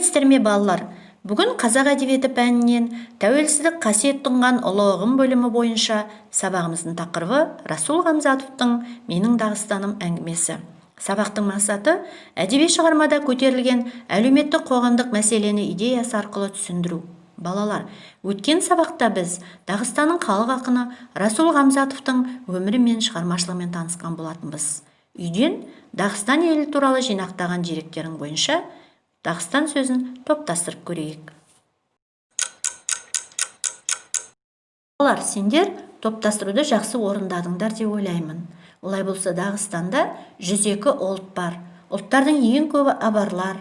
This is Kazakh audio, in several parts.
Сәлеметсіздер ме, балалар? Бүгін қазақ әдебиеті пәнінен тәуелсіздік қасиет тұнған ұлы ұғым бөлімі бойынша сабағымыздың тақырыбы Расул Ғамзатовтың «Менің Дағыстаным» әңгімесі. Сабақтың мақсаты әдеби шығармада көтерілген әлеуметтік қоғамдық мәселені идеясы арқылы түсіндіру. Балалар, өткен сабақта біз Дағыстанның халық ақыны Расул Ғамзатовтың өмірі мен шығармашылығымен танысқан болатынбыз. Үйден Дағыстан елі туралы жинақтаған деректерің бойынша Дағыстан сөзін топтастырып көрейік. Балалар, сендер топтастыруды жақсы орындадыңдар деп ойлаймын. Олай болса, Дағыстанда 102 ұлт бар. Ұлттардың ең көбі аварлар.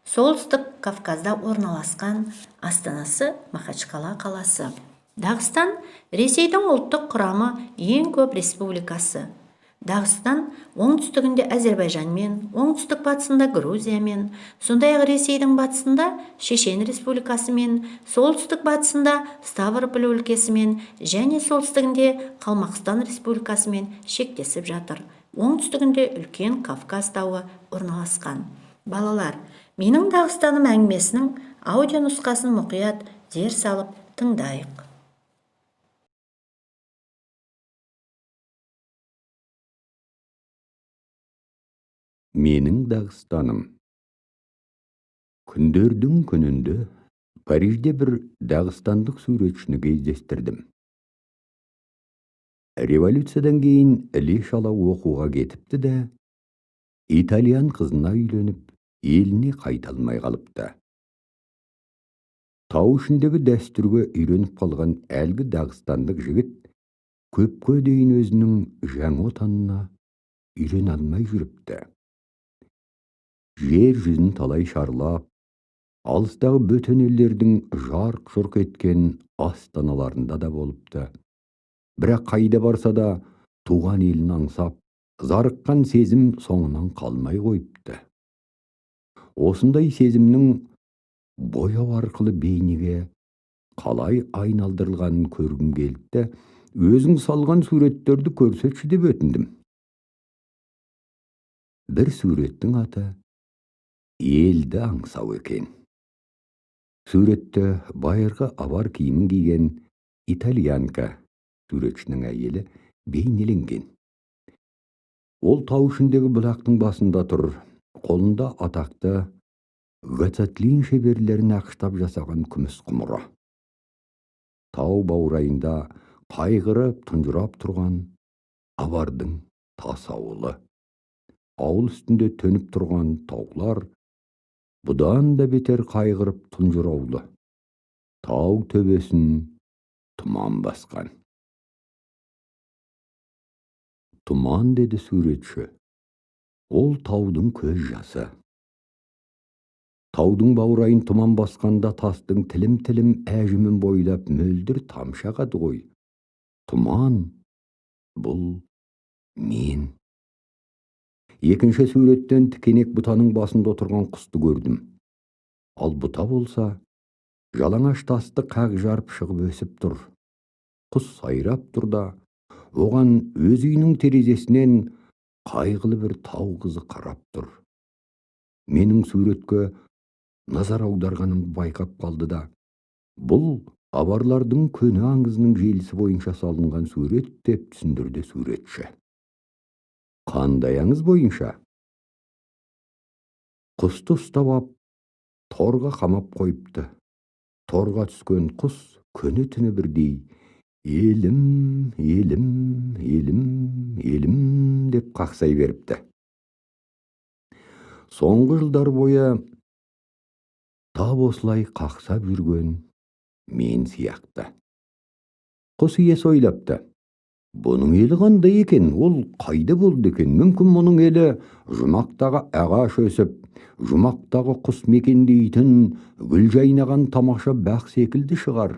Солтүстік Кавказда орналасқан, астанасы Махачкала қаласы. Дағыстан Ресейдің ұлттық құрамы ең көп республикасы. Дағыстан оңтүстігінде Әзербайжанмен, оңтүстік батысында Грузиямен, сондай-ақ Ресейдің батысында Шешен республикасымен, солтүстік батысында Ставрополь өлкесімен және солтүстігінде Қалмақстан республикасымен шектесіп жатыр. Оңтүстігінде үлкен Кавказ тауы орналасқан. Балалар, «Менің Дағыстаным» әңгімесінің аудио нұсқасын мұқият зер салып тыңдайық. Менің Дағыстаным. Күндердің күнінде Парижде бір дағыстандық суретшіні кездестірдім. Революциядан кейін іле-шала оқуға кетіпті де, итальян қызына үйленіп, еліне қайта алмай қалыпты. Тау ішіндегі дәстүрге үйреніп қалған әлгі дағыстандық жігіт көпке дейін өзінің жаңа отанына үйрене алмай жүріпті. Жер жүзін талай шарлап, алыстағы бөтен елдердің жарқ-жұрқ еткен астаналарында да болыпты. Бірақ қайда барса да туған елін аңсап, зарыққан сезім соңынан қалмай қойыпты. Осындай сезімнің бояу арқылы бейнеге қалай айналдырылғанын көргім келді, өзің салған суреттерді көрсетші деп өтіндім. Бір суреттің аты «Елді аңсау» екен. Суретте байырғы авар киімін киген итальянка, суретшінің әйелі, бейнеленген. Ол тау ішіндегі бұлақтың басында тұр, қолында атақты Гацатлин шеберлері нақыштап жасаған күміс құмыра. Тау баурайында қайғырып, тұнжырап тұрған авардың тас ауылы. Ауыл үстінде төніп тұрған таулар бұдан да бетер қайғырып тұнжыраулы. Тау төбесін тұман басқан. «Тұман, – деді суретші, – ол таудың көз жасы. Таудың баурайын тұман басқанда тастың тілім-тілім әжімін бойлап мөлдір тамшы ағады ғой. Тұман – бұл мен». Екінші суреттен тікенек бұтаның басында отырған құсты көрдім. Ал бұта болса, жалаңаш тасты қақ жарып шығып өсіп тұр. Құс сайрап тұр да, оған өз үйінің терезесінен қайғылы бір тау қызы қарап тұр. Менің суретке назар аударғанымды байқап қалды да, «Бұл аварлардың көне аңызының желісі бойынша салынған сурет», деп түсіндірді суретші. Қандай аңыз бойынша? Құсты ұстап ап, торға қамап қойыпты. Торға түскен құс күні түні бірдей «Елім, елім, елім, елім» деп қақсай беріпті. Соңғы жылдар бойы тап осылай қақсап жүрген мен сияқты. Құс иесі ойлапты: «Бұның елі қандай екен, ол қайда болды екен? Мүмкін, мұның елі жұмақтағы ағаш өсіп, жұмақтағы құс мекендейтін гүл жайнаған тамаша бақ секілді шығар.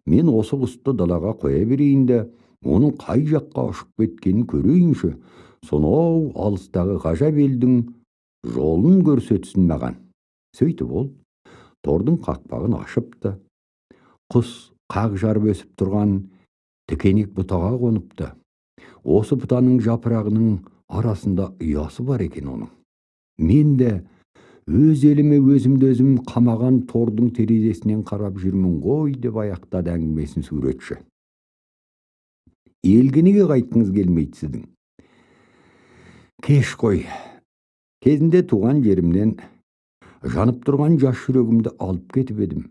Мен осы құсты далаға қоя берейін де, оның қай жаққа ұшып кеткенін көрейінші. Сонау алыстағы ғажап елдің жолын көрсетсін маған». Сөйтіп ол тордың қақпағын ашыпты. Құс қақ жарып өсіп тұрған тікенек бұтаға қоныпты. Осы бұтаның жапырағының арасында ұясы бар екен оның. Мен де Өз еліме өзімді өзім қамаған тордың терезесінен қарап жүрмін ғой, деп аяқтады әңгімесін суретші. Елге неге қайтқыңыз келмейді сіздің? Кеш қой. Кезінде туған жерімнен жанып тұрған жас жүрегімді алып кетіп едім.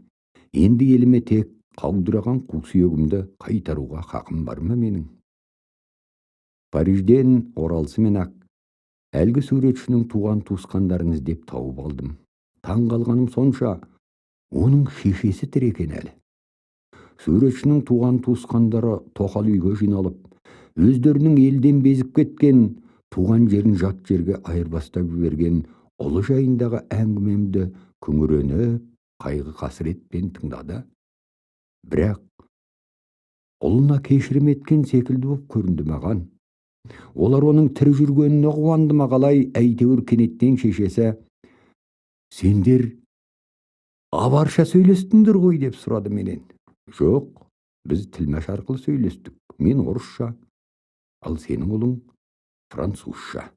Енді еліме тек қаудыраған қу сүйегімді қайтаруға хақым бар ма менің? Парижден оралсымен-ақ әлгі суретшінің туған туысқандарын іздеп тауып алдым. Таң қалғаным сонша, оның шешесі тірі екен әлі. Суретшінің туған туысқандары тоқал үйге жиналып, өздерінің елден безіп кеткен, туған жерін жат жерге айырбастап жіберген ұлы жайындағы әңгімемді күңіреніп, қайғы қасіретпен тыңдады. Бірақ ұлына кешірім еткен секілді боп көрінді маған. Олар оның тірі жүргеніне қуанды ма қалай, әйтеуір кенеттен шешесі, «Сендер аварша сөйлестіңдер ғой?» деп сұрады менен. Жоқ, біз тілмәш арқылы сөйлестік. Мен орысша, ал сенің ұлың французша.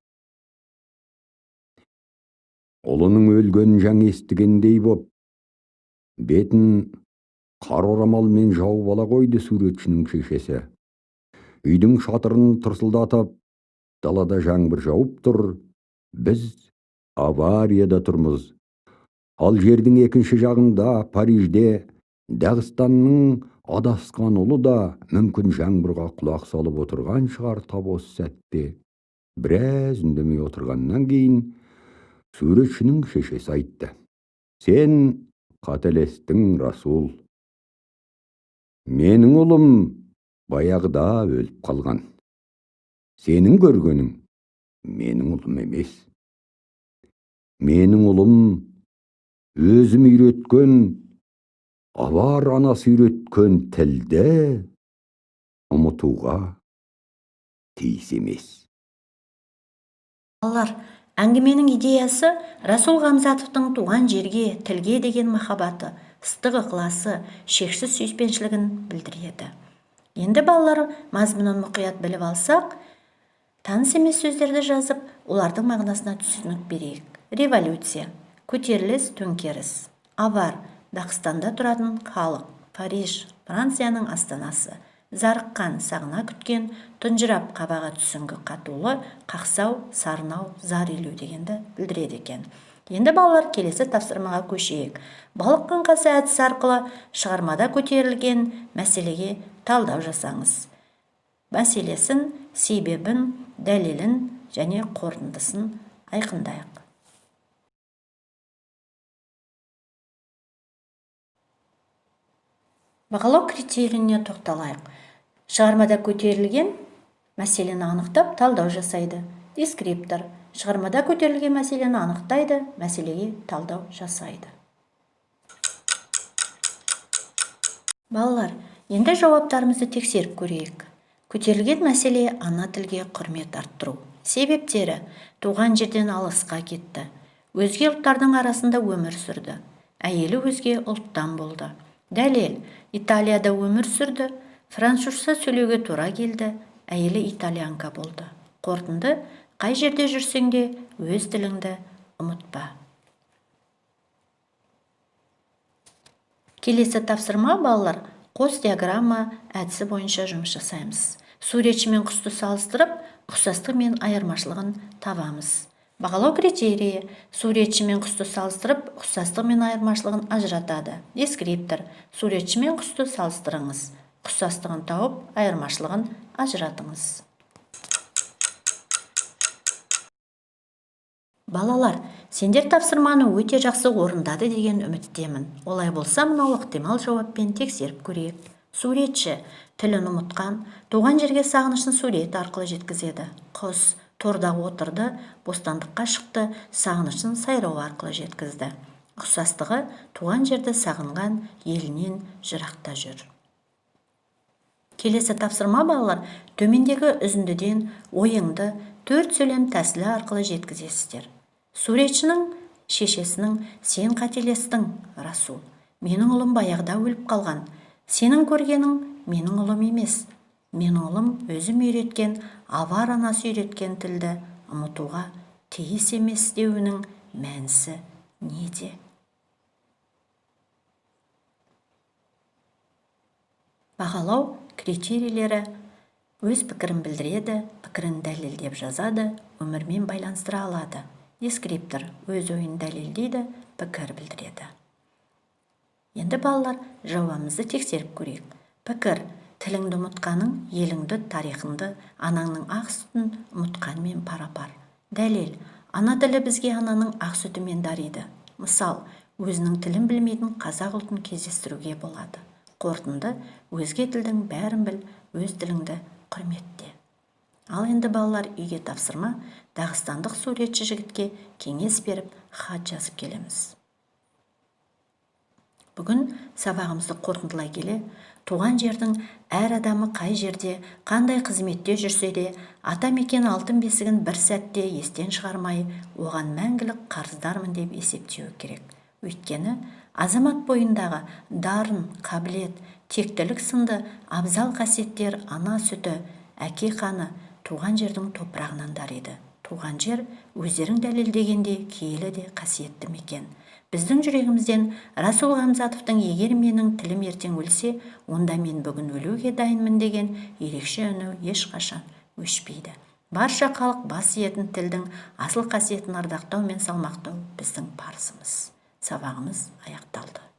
Ұлының өлгенін жаңа естігендей боп, бетін қар орамалмен жауып ала қойды суретшінің шешесі. Үйдің шатырын тырсылдатып, далада жаңбыр жауып тұр. Біз аварияда тұрмыз. Ал жердің екінші жағында, Парижде, Дағыстанның адасқан ұлы да мүмкін жаңбырға құлақ салып отырған шығар тап осы сәтте. Біраз үндемей отырғаннан кейін суретшінің шешесі айтты. Сен қателестің, Расул. Менің ұлым баяғыда өліп қалған. Сенің көргенің менің ұлым емес. Менің ұлым өзім үйреткен, авар анасы үйреткен тілді ұмытуға тиіс емес. Балалар, әңгіменің идеясы Расул Ғамзатовтың туған жерге, тілге деген махаббаты, ыстық ықыласы, шексіз сүйіспеншілігін білдіреді. Енді балалар мазмұнын мұқият біліп алсақ, таныс емес сөздерді жазып, олардың мағынасына түсінік берейік. Революция, көтеріліс, төңкеріс, авар, Дағыстанда тұратын халық, Париж, Францияның астанасы, зарыққан, сағына күткен, тұнжырап, қабағы түсіңкі қатулы, қақсау, сарнау, зар илеу дегенді білдіреді екен. Енді балалар келесі тапсырмаға көшейік. Балық қаңқасы әдісі арқылы шығармада көтерілген мәселеге талдау жасаңыз. Мәселесін, себебін, дәлелін және қорытындысын айқындайық. Бағалау критерийіне тоқталайық. Шығармада көтерілген мәселені анықтап талдау жасайды. Дескриптор шығармада көтерілген мәселені анықтайды, мәселеге талдау жасайды. Балалар, енді жауаптарымызды тексеріп көрейік. Көтерілген мәселе ана тілге құрмет арттыру. Себептері: туған жерден алысқа кетті, өзге ұлттардың арасында өмір сүрді, әйелі өзге ұлттан болды. Дәлел: Италияда өмір сүрді, французша сөйлеуге тура келді, әйелі итальянка болды. Қорытынды: қай жерде жүрсең де өз тіліңді ұмытпа. Келесі тапсырма, балалар, қос диаграмма әдісі бойынша жұмыс жасаймыз. Суретші мен құсты салыстырып, ұқсастығы мен айырмашылығын табамыз. Бағалау критерийі: суретші мен құсты салыстырып, ұқсастығы мен айырмашылығын ажыратады. Дескриптор: суретші мен құсты салыстырыңыз, ұқсастығын тауып, айырмашылығын ажыратыңыз. Балалар, сендер тапсырманы өте жақсы орындады деген үміттемін. Олай болса, мынау ықтимал жауаппен тексеріп көрейік. Суретші тілін ұмытқан, туған жерге сағынышын сурет арқылы жеткізеді. Құс торда отырды, бостандыққа шықты, сағынышын сайрау арқылы жеткізді. Ұқсастығы: туған жерді сағынған, елінен жырақта жүр. Келесі тапсырма, балалар, төмендегі үзіндіден ойыңды 4 сөйлем тәсілі арқылы жеткізесіздер. Суретшінің шешесінің: сен қателестің, Расул. Менің ұлым баяғыда өліп қалған. Сенің көргенің менің ұлым емес. Менің ұлым өзім үйреткен, авар анасы үйреткен тілді ұмытуға тиіс емес деуінің мәнісі неде? Бағалау критерийлері: өз пікірін білдіреді, пікірін дәлелдеп жазады, өмірмен байланыстыра алады. Дескриптор өз ойын дәлелдейді, пікір білдіреді. Енді, балалар, жауабымызды тексеріп көрейік. Пікір: тіліңді ұмытқаның еліңді, тарихыңды, анаңның ақ сүтін ұмытқанмен пара-пар. Дәлел: ана тілі бізге ананың ақ сүтімен дариды. Мысал: өзінің тілін білмейтін қазақ ұлтын кездестіруге болады. Қорытынды: өзге тілдің бәрін біл, өз тіліңді құрметте. Ал енді, балалар, үйге тапсырма: дағыстандық суретші жігітке кеңес беріп, хат жазып келеміз. Бүгін сабағымызды қорытындылай келе, туған жердің әр адамы қай жерде, қандай қызметте жүрсе де, ата мекен алтын бесігін бір сәтте естен шығармай, оған мәңгілік қарыздармын деп есептеуі керек. Өйткені азамат бойындағы дарын, қабілет, тектілік сынды абзал қасиеттер ана сүті, әке қаны, туған жердің топырағынан дариды. Туған жер өздерің дәлелдегендей киелі де қасиетті мекен. Біздің жүрегімізден Расул Ғамзатовтың «Егер менің тілім ертең өлсе, онда мен бүгін өлуге дайынмын» деген ерекше үні ешқашан өшпейді. Барша халық бас иетін тілдің асыл қасиетін ардақтау мен салмақтау біздің парызымыз. Сабағымыз аяқталды.